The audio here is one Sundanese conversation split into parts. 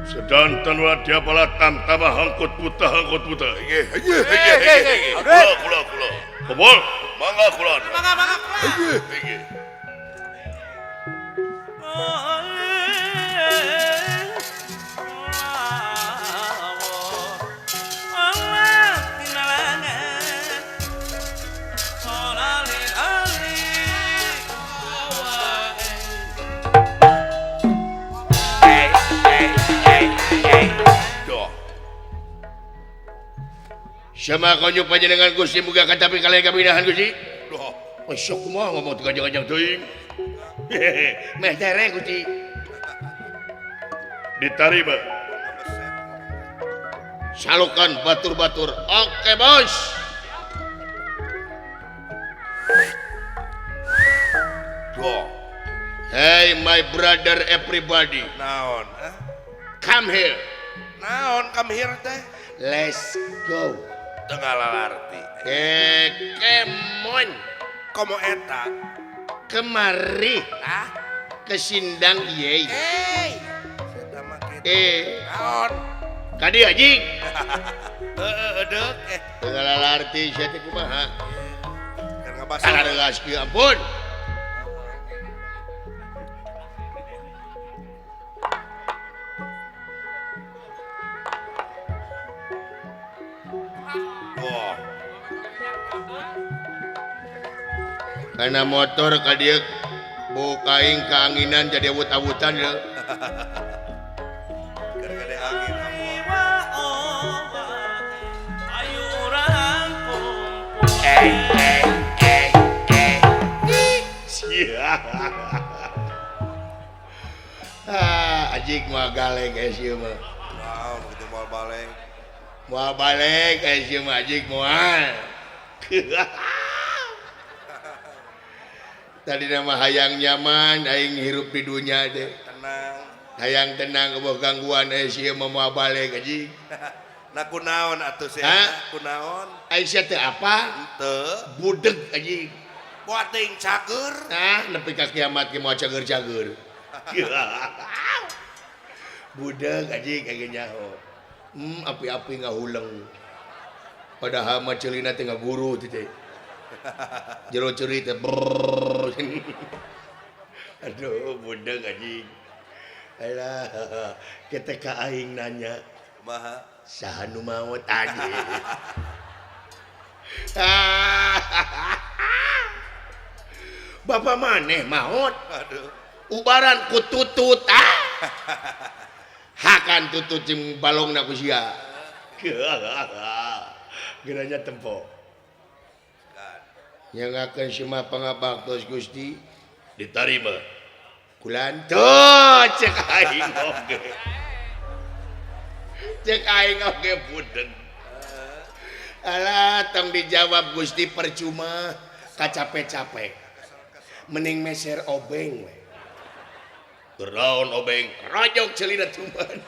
Sedanten wadya pala tamtama hangkut buta hangkut buta. Nggih, nggih, nggih. Kula kula kula. Kebol. Mangga kula. Mangga mangga kula. Nggih, nggih. Sama konjuk panjenengan Gusti muga katapi kalian kabinahan Gusti. Duh, sok kumaha ngomong teu kajang-kajang teuing. Meh tere Gusti. Ditarima. Salukan batur-batur. Oke, Bos. Duh. Hey my brother everybody. Naon? Come here. Naon come here teh? Let's go. Teu ngalalarti. Kemon. Komo eta? Kemari. Ah? Ke sindang ieu. Hey. Naon? Kadi anjing. Heeh, edeuk. Teu ngalalarti sia teh kumaha? Keur ngabasa. Kalaregas kieu ampun. Karena motor ka dieu bukaing keanginan jadi awut-awutan ya. Keur gede angin ampun. Ah, ajik mah galeng geus ieu mah. Naon kitu moal baleng. Moal baleng geus ieu mah ajik moal. Tadi nama hayang nyaman aing hirup di dunia deh. Tenang. Hayang tenang keboh gangguan sieun mah moal balik anjing. Nah kunaon atuh sia? Kunaon? Ai sia teh apa? Henteu. Budeg anjing. Moal teuing cager. Nah, nepi ka kiamat ge moal cager-cager. Budeg anjing kage nyaho. Api-api ngahuleng. Padahal mah ceulina teh ngaguru teh. Jero ceuri teh brrrr. Aduh, budeg anjing. Alah, ketika aing nanya, kumaha? Saha nu maot anjing? Bapak maneh maot. Aduh. Ubaran ku tutut ah. Hakan tutut jeung balongna ku sia. Geranya tempo. Yang akan semua pangabaktos Gusti diterima kulan tuh cek aing oge cek aing oge budeg alah tong dijawab Gusti percuma kacape-cape mending meser obeng we geraon obeng rojok celina tuman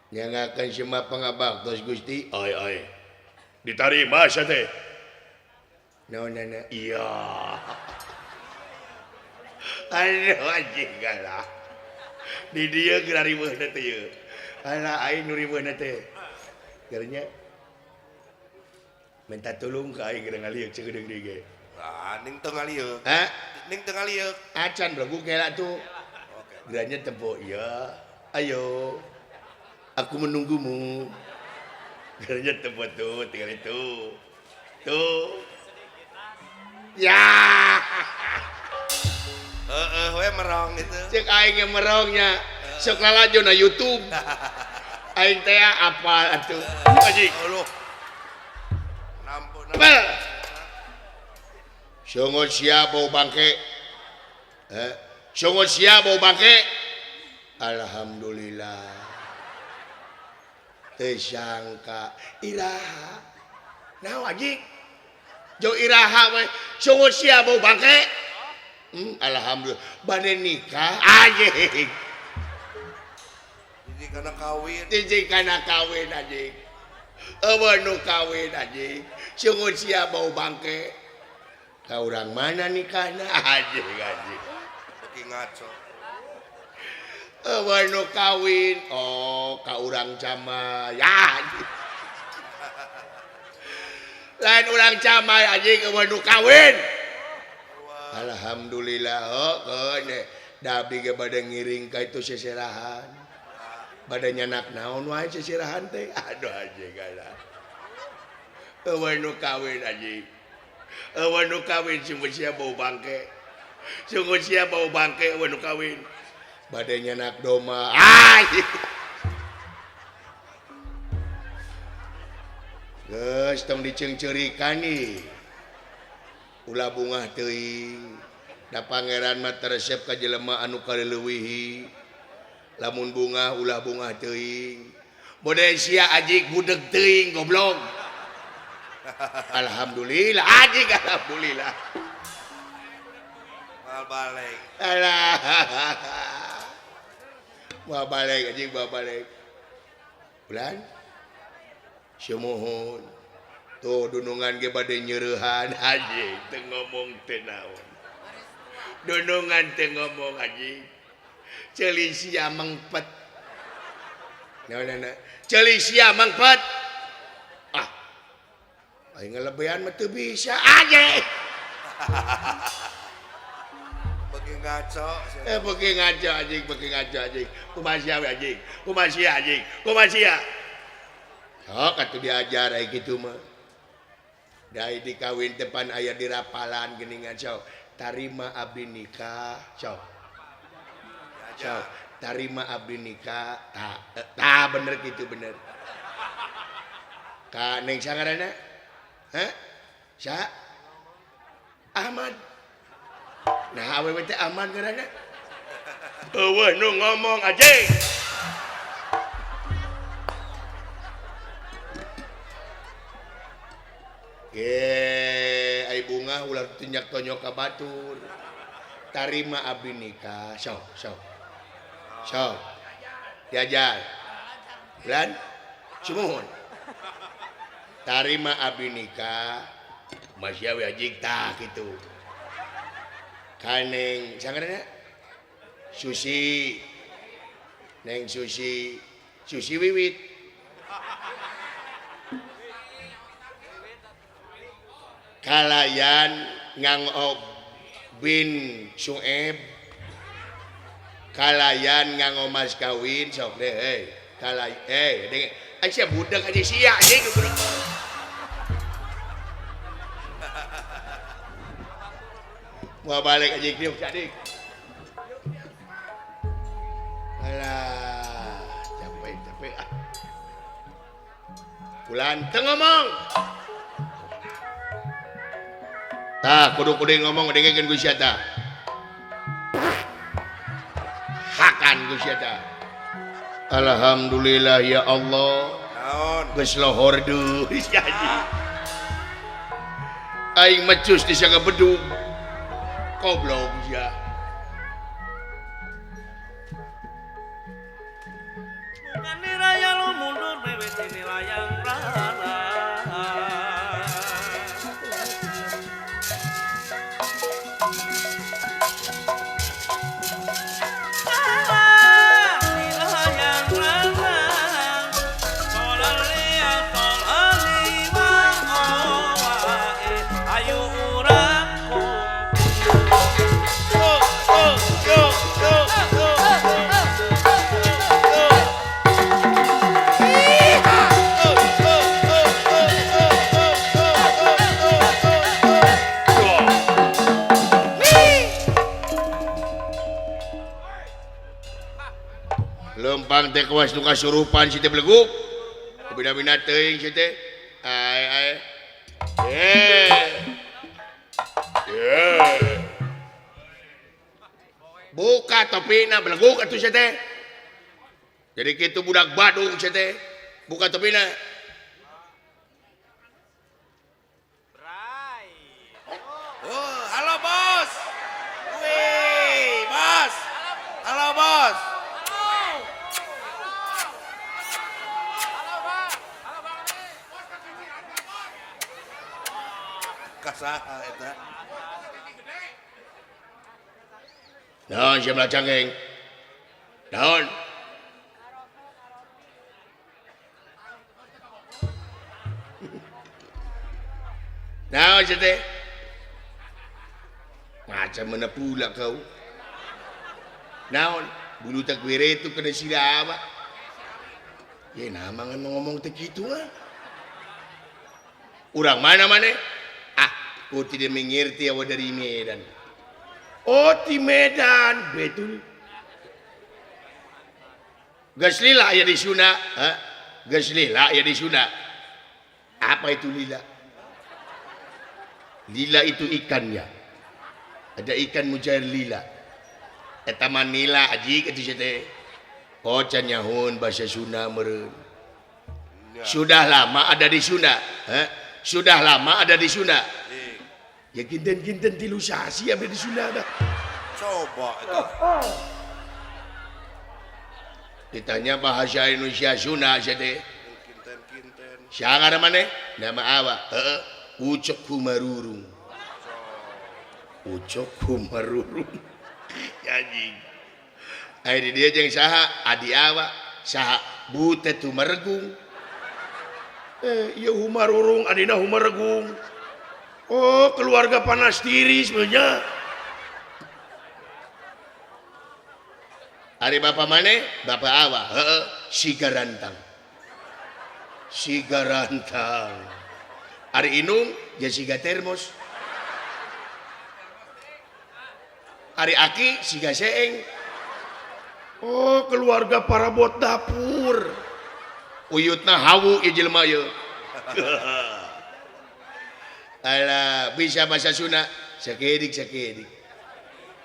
yang akan semua pangabaktos Gusti ai ai diterima sia teh. No, no, no. Iya. Aduh anjing galah. Di dieu geura riweuhna teh ieu. Alah aing nu riweuhna teh. Gernya minta tolong ka aing geura ngalieu ceudeung deui ge. Ah, ning teu ngalieu. Hah? Ning teu ngalieu. Acan belegu kela tuh. Oke. Geranya tempo iya. Ayo. Aku menunggumu. Geranya tempo tuh, tinggal itu. Tuh. Ya. Heeh, we merong itu. Cek aing ge merongnya. Sok lalajo na YouTube. Aing teh apal atuh. Anjing. Aduh. Nampun. Songo sia bau bangke. Songo sia bau bangke. Alhamdulillah. Teu sangka iraha. Naon anjing? Jo iraha we sungut sia bau bangke. Alhamdulillah bade nikah anjing. Hiji kana kawin. Hiji kana kawin anjing. Eueuh nu kawin anjing. Sungut sia bau bangke. Ka urang mana nikahna anjing anjing. Beuki ngaco. Eueuh nu kawin oh ka urang Camai ya lain urang Camai anjing eueuh nu kawin. Alhamdulillah oh da abdi ge bade ngiring ka itu seserahan bade nyanak naon wae seserahan teh aduh anjing alah eueuh nu kawin anjing eueuh nu kawin sungguh sia bau bangke sungguh sia bau bangke eueuh nu kawin bade nyanak doma ah geus tong diceungceurikan ih ulah bungah teuing da pangeran mah resep ka jelema anu kaleuwihi lamun bungah ulah bungah teuing bode sia ajik budeg teuing goblok. Alhamdulillah ajik alhamdulillah mal balik alah moal balik ajik moal balik bulan sumuhun tuh dunungan ge bade nyeurehan anjing teu ngomong teu naon dunungan teu ngomong anjing ceuli sia mengpet naonana ceuli sia mengpet ah aing ngalebean mah teu bisa anjing beuki ngaco beuki ngaco anjing beuki ngaco anjing kumaha sia we anjing kumaha sia anjing kumaha sia sok atuh diajar ai kitu mah dai dikawin depan aya dirapalan geuningan sok tarima abdi nikah sok sok tarima abdi nikah ta ta bener kitu bener ka neng sangaranna hah sa Ahmad nah awewe teh Ahmad ngaranna eueuh nu ngomong anjing ge ai bunga ulah tinjak tonyo ka batur tarima abdi nikah sok sok sok diajar bulan sumuhun tarima abdi nikah masih we anjing tah kitu ka neng sangaranna Susi neng Susi Susi Wiwit kalayan nganggo bin Sueb kalayan nganggo mas kawin sok deh hei kalay denge sia budak aja sia anjing budak moal balik anjing diuk adik alah capek capek ah bulan teu ngomong tah kudu-kudu ngomong dengekeun ku sia tah hakan ku sia tah alhamdulillah ya Allah naon geus lohor deui sia anjing aing mecus di saga bedug goblok sia bukan raya lu mundur bebet ini layang rana. Lempang teh kawas nu kasurupan si teh beleguk. Bina-bina teuing si teh. Ai ai. Buka topina beleguk atuh si teh. Jadi kitu budak Badung si teh. Buka topina. Oh, halo bos. Wih, bos. Halo bos. Kasaha eta. Naon sia melacangeng? Naon? Naon sia teh? Macam mana pula kau? Naon? Bulu tak were itu kena sila apa? Ya nama ngan ngomong teh kitu ah. Urang mana mana? Ah, kau tidak mengerti awak dari Medan. Oh, di Medan, betul. Geus lila ya di Sunda, ha? Geus lila ya di Sunda. Apa itu lila? Lila itu ikannya. Ada ikan mujair lila. Eta mah nila aji kitu teh. Oh, can nyahun bahasa Sunda meureun. Sudah lama ada di Sunda, ha? Sudah lama ada di Sunda. Ya kinten-kinten tilu sasi abdi di Sunda dah. Coba itu. Ditanya bahasa Indonesia Sunda sia teh. Kinten-kinten. Siapa ngaran maneh? Nama awak. Heeh. Ucok Humarurung. Ucok Humarurung. Anjing. Aya di dieu jeung saha? Adi awak. Saha? Butet Humaregung. Ieu Humarurung adina Humaregung. Oh, keluarga panas tiris nya. Ari bapa maneh? Bapa awak. Heeh, siga rantang. Siga rantang. Ari inung ja siga termos. Ari aki siga seeng. Oh, keluarga parabot dapur. Uyutna hawu ieu jelema ieu. Alah, bisa bahasa Sunda. Sakedik sakedik.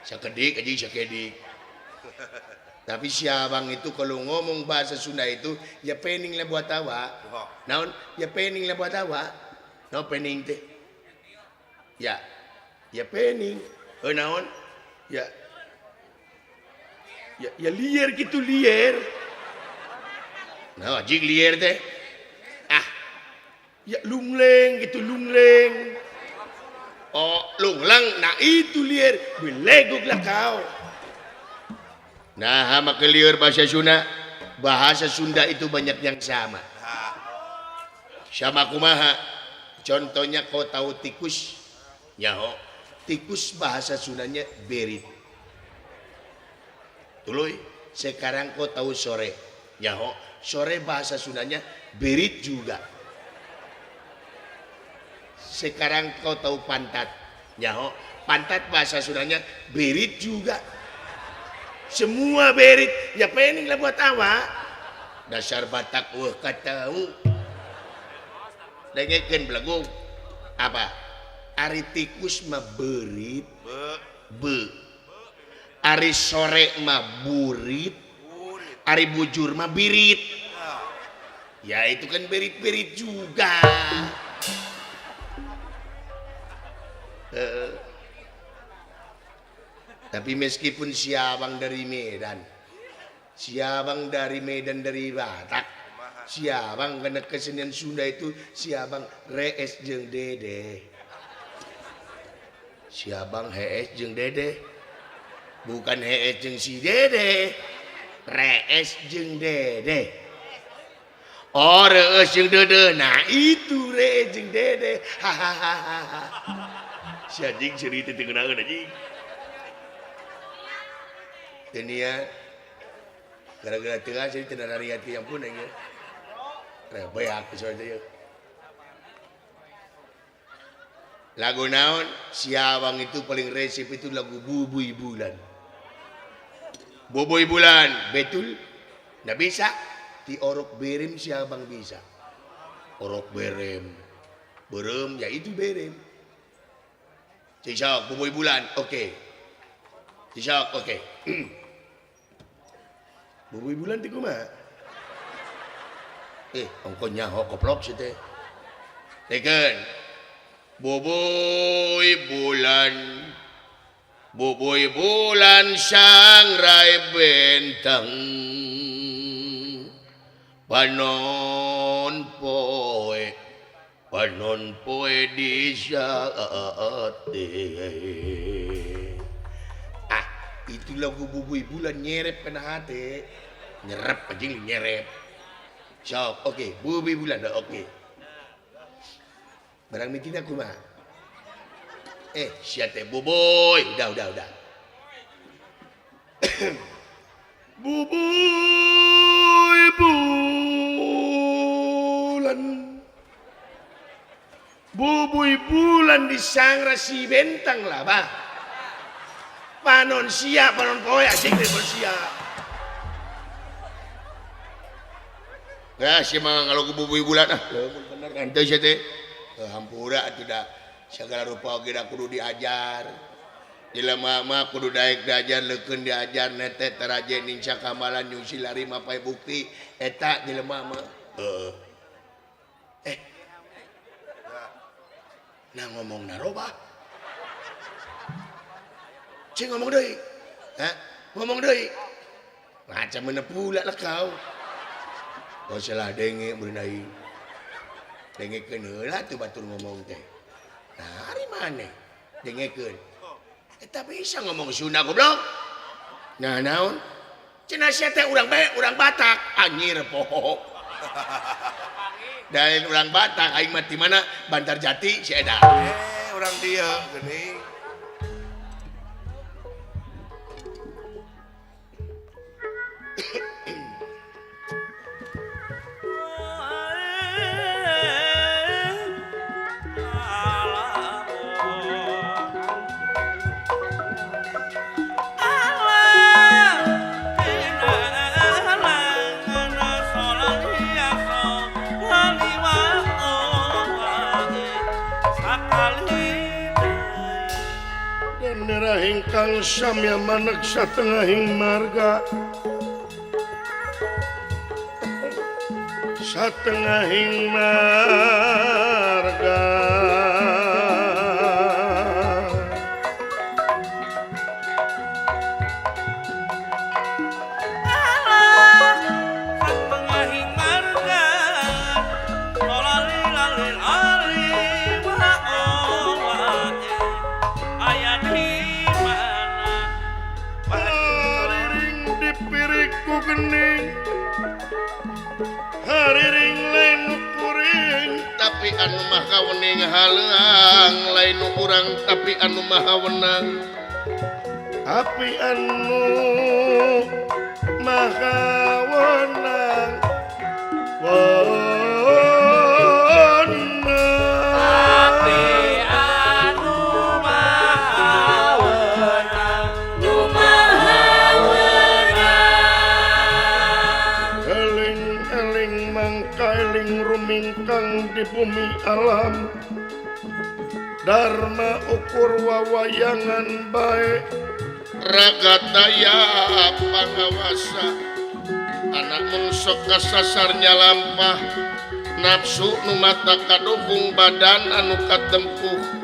Sakedik aja sakedik. Tapi si abang itu kalau ngomong bahasa Sunda itu ya pening lah buat awak. Naon? Ya pening lah buat awak. Naon pening teh? Ya. Ya pening. Naon? Ya. Ya, ya liar gitu liar. Nah, anjing liar teh. Ah. Ya lungleng gitu lungleng. Oh, lunglang. Nah itu liar. Beleguk lah kau. Nah, hama keliur bahasa Sunda. Bahasa Sunda itu banyak yang sama. Sama kumaha. Contohnya kau tahu tikus. Nyaho. Tikus bahasa Sundanya berit. Tuluy, sekarang kau tahu sore. Nyaho. Sore bahasa Sundanya berit juga. Sekarang kau tahu pantat. Nyaho. Pantat bahasa Sundanya berit juga. Semua berit, ya pening lah buat awak. Dasar Batak wah katau. Dengekeun belegung. Apa? Ari tikus mah berit, be. Ari sore mah burit, ari bujur mah birit. Ya itu kan berit-berit juga. Tapi meskipun si abang dari Medan, si abang dari Medan dari Batak, si abang kena kesenian Sunda itu si abang rees jeung dede. Si abang hees jeung dede. Bukan hees jeung si dede. Rees jeung dede. Oh, rees jeung dede. Nah, itu rees jeung dede. Hahaha. Si anjing seuri teh teu ngeunaheun anjing. Dunia gara-gara tengah jadi tidak nariat yang pun ya. Rebeak soalnya. Lagu naon? Si abang itu paling resip itu lagu Bubuy Bulan. Bubuy Bulan, betul? Nggak bisa. Di orok berem si abang bisa. Orok berem. Berem ya itu berem. Cisok, Bubuy Bulan, oke. Okay. Cisok, oke. Okay. Bubuy Bulan teh kumaha? Ongko nyaho koplok sih teh. Tekeun. Bubuy bulan, bubuy bulan sangrai bentang, panon poe di saate. Ah, Itu lagu Bubuy Bulan nyerep kana hate. Nyerep anjing nyerep. Sok, oke, Bubuy Bulan oke. Barang mitina kumaha? Sia teh Bubuy, udah. Bubuy Bulan. Bubuy Bulan disangra si bentang lah, bah. Panon sia, panon poe asing teh sia. Nah, sia mah kalau ku Bubuy Bulan ah. Bener kan teu sia teh. Hampura atuh da segala rupa oge da kudu diajar. Jelema mah kudu daek diajar, leukeun diajar nete taraje ningsa kamalan nyungsi lari mapai bukti eta jelema mah. Heeh. Nah ngomong narobah. Cing ngomong deui. Hah? Ngomong deui. Macam mana pula lah kau. Oh salah denge meureun aing. Dengekeun heula tuh batur ngomong teh. Nah, ari maneh dengekeun. Eta bisa ngomong Sunda goblok. Nah naon? Cenah sia teh urang bae urang Batak. Anjir poho. Dain urang Batak aing mah di mana? Bantarjati si eta. Urang dieu geuning. Ingkang samya manek satengahing marga satengahing marga satengahing marga lali lali lali wa aya di dipiriku gening hariring lain kuring tapi anu maha wening haleang lain urang tapi anu maha wenang tapi anu maha wenang tapi anu maha wenang nu maha eling-eling mangkailing rumingkang di bumi alam Dharma ukur wawayangan bae raga daya pangawasa anak mungsok kasasar nyalampah nafsu nu mata kadukung badan anu katempuh